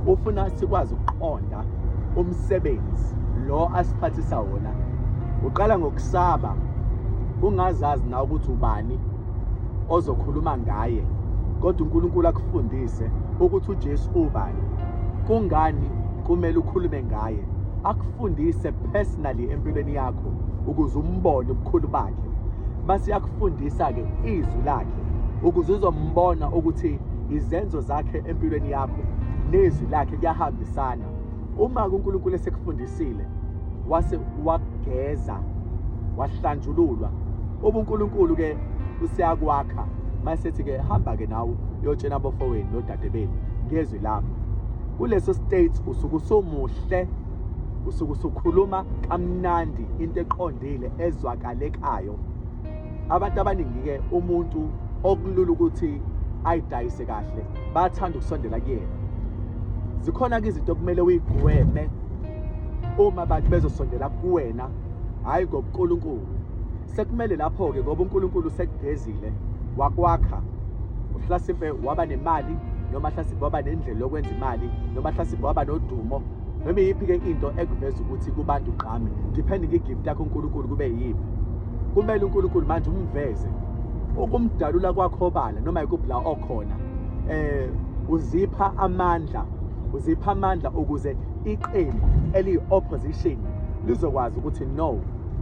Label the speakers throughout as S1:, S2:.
S1: Ufuna sikwazi ukuqonda umsebenzi lo asiphathisa wona. Uqala ngokusaba ungazazi nawe ukuthi ubani ozokhuluma ngaye, kodwa uNkulunkulu akufundise ukuthi uJesu ubani, kungani kumele ukhulume ngaye, akufundise personally empilweni yakho ukuze umbone ubukhulu bakhe. Mase yakufundisa-ke izwi lakhe ukuze uzombona ukuthi izenzo zakhe empilweni yakho nezwi lakhe kuyahambisana. Uma uNkulunkulu esekufundisile wase wageza wahlanjululwa, ubuNkulunkulu ke useyakwakha, masethi ke hamba ke nawe uyotshela abafowenu nodade benu ngezwi lami. Kuleso state usuke usumuhle, usuke usukhuluma kamnandi into eqondile ezwakalekayo. Abantu abaningi-ke umuntu okulula ukuthi ayidayise kahle bayathanda ukusondela kuyena. Zikhona-ke izinto okumele uyigweme uma abantu bezosondela kuwena, hhayi ngobuNkulunkulu. Sekumele lapho-ke ngoba uNkulunkulu usekugezile wakwakha, mhlasimpe waba nemali noma mhlasimpe waba nendlela yokwenza imali noma mhlasimpe waba nodumo noma iyiphi-ke into ekuveza ukuthi kubantu ugqame, depending igift yakho uNkulunkulu kube yiphi. Kumele uNkulunkulu manje umveze, ukumdalula kwakho obala noma ikuphi la okhona, uzipha amandla, uzipha amandla ukuze iqembu eliyi-opposition lizokwazi ukuthi no,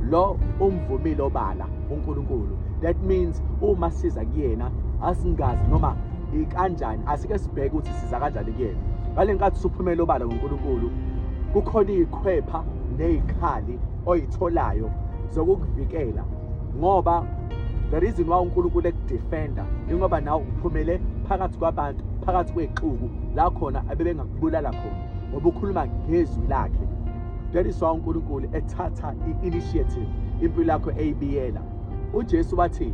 S1: lo umvumile obala uNkulunkulu. That means uma siza kuyena asingazi noma ikanjani, asike sibheke ukuthi siza kanjani kuyena. Ngale nkathi usuphumela obala ngoNkulunkulu, kukhona iy'khwepha ney'khali oyitholayo zokukuvikela, ngoba the reason why uNkulunkulu ekudefenda ingoba nawe uphumele phakathi kwabantu, phakathi kwexuku la khona abebengakubulala khona, ngoba ukhuluma ngezwi lakhe. That is why uNkulunkulu ethatha i-initiative impilo yakho eyibiyela. uJesu wathi,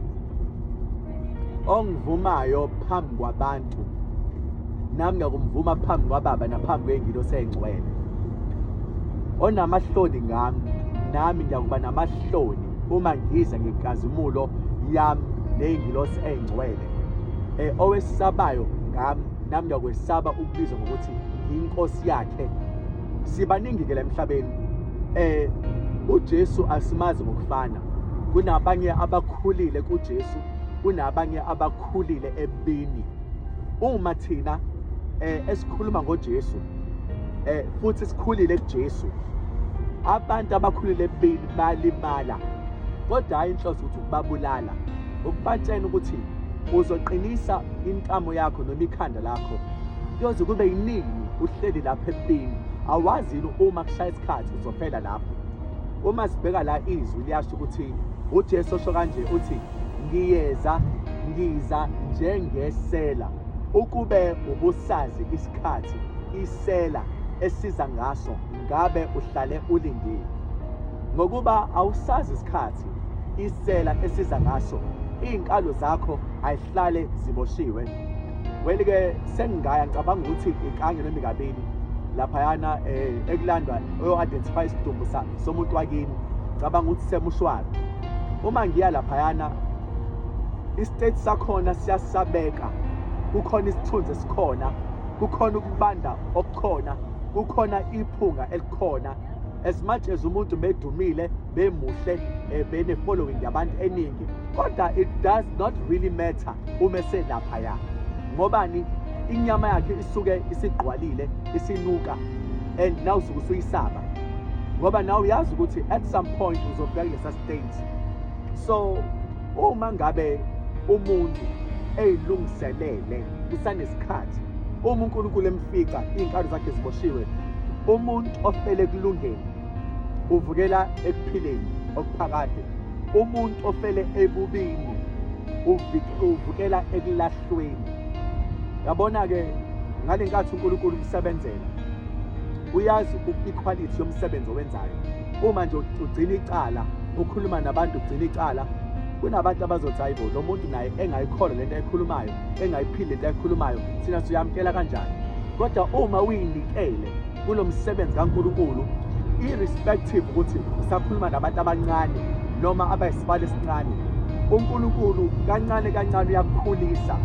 S1: ongivumayo phambi kwabantu nami ngiyakumvuma phambi kwaBaba naphambi kwey'ngilosi ey'ngcwele. Onamahloni ngami nami ngiyakuba namahloni uma ngiza ngenkazimulo yami ney'ngilosi ey'ngcwele. Owesabayo ngami nami ngiyakwesaba ukubizwa ngokuthi inkosi yakhe. Sibaningi-ke la emhlabeni. UJesu asimazi ngokufana. Kunabanye abakhulile kuJesu, kunabanye abakhulile ebini. Uma thina esikhuluma ngoJesu futhi sikhulile kuJesu, abantu abakhulile ebini balimala, kodwa hayi inhloso ukuthi ukubabulala, ukubatshela ukuthi uzoqinisa intamo yakho noma ikhanda lakho kuyoze kube yinini uhleli lapha ebini. Awazi yini uma kushaya isikhathi uzofela lapho. Uma sibheka la izwi liyasho ukuthi uJesu osho kanje uthi, ngiyeza, ngiza njengesela. Ukube ubusazi isikhathi isela esiza ngaso, ngabe uhlale ulindile. Ngokuba awusazi isikhathi isela esiza ngaso, iy'nkalo zakho ayihlale ziboshiwe. Well-ke sengingaya, ngicabanga ukuthi ikanye noma ikabili laphayana ekulandwa oyo-identify isidumbu somuntu wakini, ngicabanga ukuthi semushwari. Uma ngiya laphayana istate sakhona siyasabeka, kukhona isithunzi esikhona, kukhona ukubanda okukhona, kukhona iphunga elikhona. As much as umuntu bedumile, bemuhle, bene-following yabantu eningi, kodwa it does not really matter uma eselaphaya, ngobani inyama yakhe isuke isigqwalile, isinuka, and now usuke usuyisaba, ngoba nawe uyazi ukuthi at some point uzofika kulesa state. So uma ngabe umuntu eyilungiselele kusanesikhathi, uma uNkulunkulu emfica iy'nkalo zakhe ziboshiwe, umuntu ofele ekulungeni uvukela ekuphileni okuphakade, umuntu ofele ebubini uvukela ekulahlweni. Yabona-ke ngale nkathi uNkulunkulu umsebenzela, uyazi iquality yomsebenzi owenzayo. Uma nje ugcina icala, ukhuluma nabantu ugcina icala, kunabantu abazothi hayibo lo muntu naye engayikholwa lento ayikhulumayo, engayiphili lento ayikhulumayo, thina siyamkela kanjani? Kodwa uma uyinikele kulo msebenzi kaNkulunkulu, irrespective ukuthi usakhuluma nabantu abancane noma abayisibalo esincane, uNkulunkulu kancane kancane uyakukhulisa.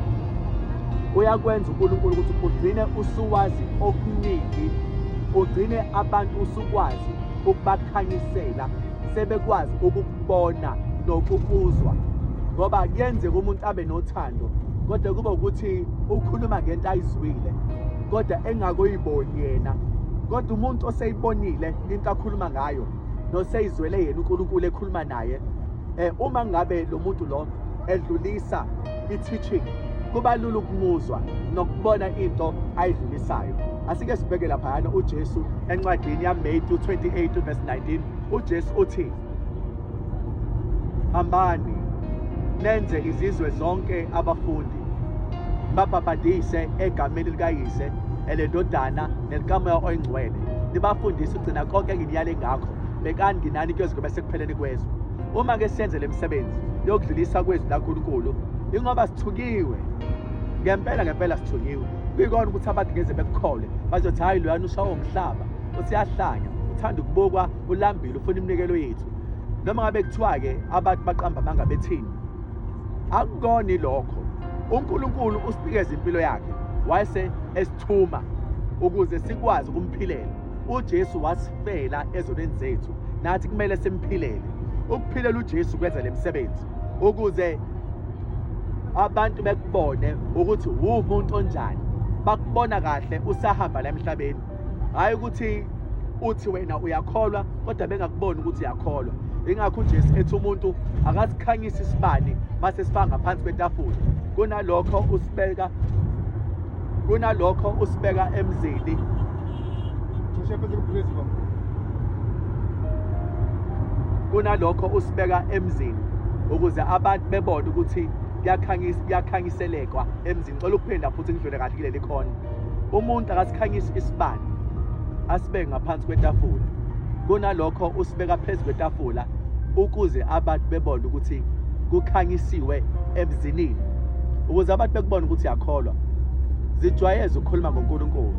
S1: Uyakwenza uNkulunkulu ukuthi ugcine usuwazi okuningi, ugcine abantu usukwazi ukubakhanyisela, sebekwazi ukukubona nokukuzwa. Ngoba kuyenzeka umuntu abe nothando kodwa kube ukuthi ukhuluma ngento ayizwile kodwa engakuyiboni yena. Kodwa umuntu oseyibonile into akhuluma ngayo noseyizwele yena uNkulunkulu ekhuluma naye, uma ngabe lo muntu lo edlulisa i-teaching kuba lula ukumuzwa nokubona into ayidlulisayo. Asike sibheke laphayana uJesu encwadini yaMatthew 28 verse 19. UJesu uthi, hambani nenze izizwe zonke abafundi, babhabhadise egameni likaYise elendodana nelikaMoya oyiNgcwele, nibafundise ukugcina konke enginiyale ngakho. Bhekani, nginani kuyoze kube sekupheleni kwezwe. Uma ke senze le misebenzi yokudlulisa kwezwi laNkulunkulu, ingoba sithukiwe ngempela, ngempela sithukiwe. Kuyikona ukuthi abantu ngeze bekukholwe, bazothi hhayi loyana ushawa umhlaba, usiyahlanya, uthanda ukubukwa, ulambile, ufuna iminikelo yethu. Noma ngabe kuthiwa-ke abantu baqamba amanga bethini, akukona lokho. uNkulunkulu usinikeza impilo yakhe wayese esithuma ukuze sikwazi ukumphilela. UJesu wasifela ezonweni zethu, nathi kumele simphilele. Ukuphilela uJesu kwenza lemisebenzi ukuze abantu bekubone ukuthi wumuntu onjani, bakubona kahle usahamba la emhlabeni. Hhayi ukuthi uthi wena uyakholwa kodwa bengakuboni ukuthi uyakholwa. Ingakho uJesu ethi umuntu akasikhanyisi isibani mase sifaka ngaphansi kwetafula, kunalokho usibeka kunalokho usibeka emzini, kunalokho usibeka emzini ukuze abantu bebone ukuthi kuyakhanyiselekwa emzini. Ngicela ukuphinda futhi ngidlule kahle kuleli khona. Umuntu akasikhanyisi isibani asibeke ngaphansi kwetafula, kunalokho usibeka phezu kwetafula ukuze abantu bebone ukuthi kukhanyisiwe emzinini, ukuze abantu bekubone ukuthi uyakholwa. Zijwayeze ukukhuluma ngoNkulunkulu.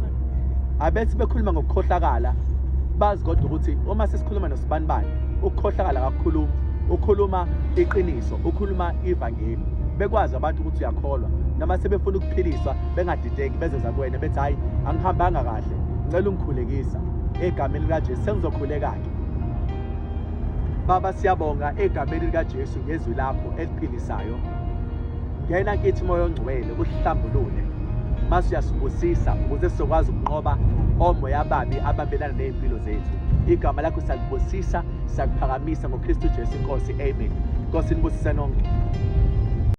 S1: Abethi bekhuluma ngokukhohlakala bazi kodwa ukuthi uma sesikhuluma nosibanibani, ukukhohlakala akakukhulumi, ukhuluma iqiniso, ukhuluma ivangeli. Bekwazi abantu ukuthi uyakholwa, noma sebefuna ukuphiliswa bengadideki, bezeza kuwena bethi hhayi angihambanga kahle, ngicela ungikhulekisa egameni likaJesu. Sengizokhuleka-ke. Baba, siyabonga egameni likaJesu ngezwi lakho eliphilisayo. Ngena kithi Moya oNgcwele usihlambulule, mase uyasibusisa ukuze sizokwazi ukunqoba omoya ababi ababelana nezimpilo zethu. Igama lakho siyakubusisa, siyakuphakamisa ngoKristu Jesu iNkosi. Amen. Nkosi nibusise nonke.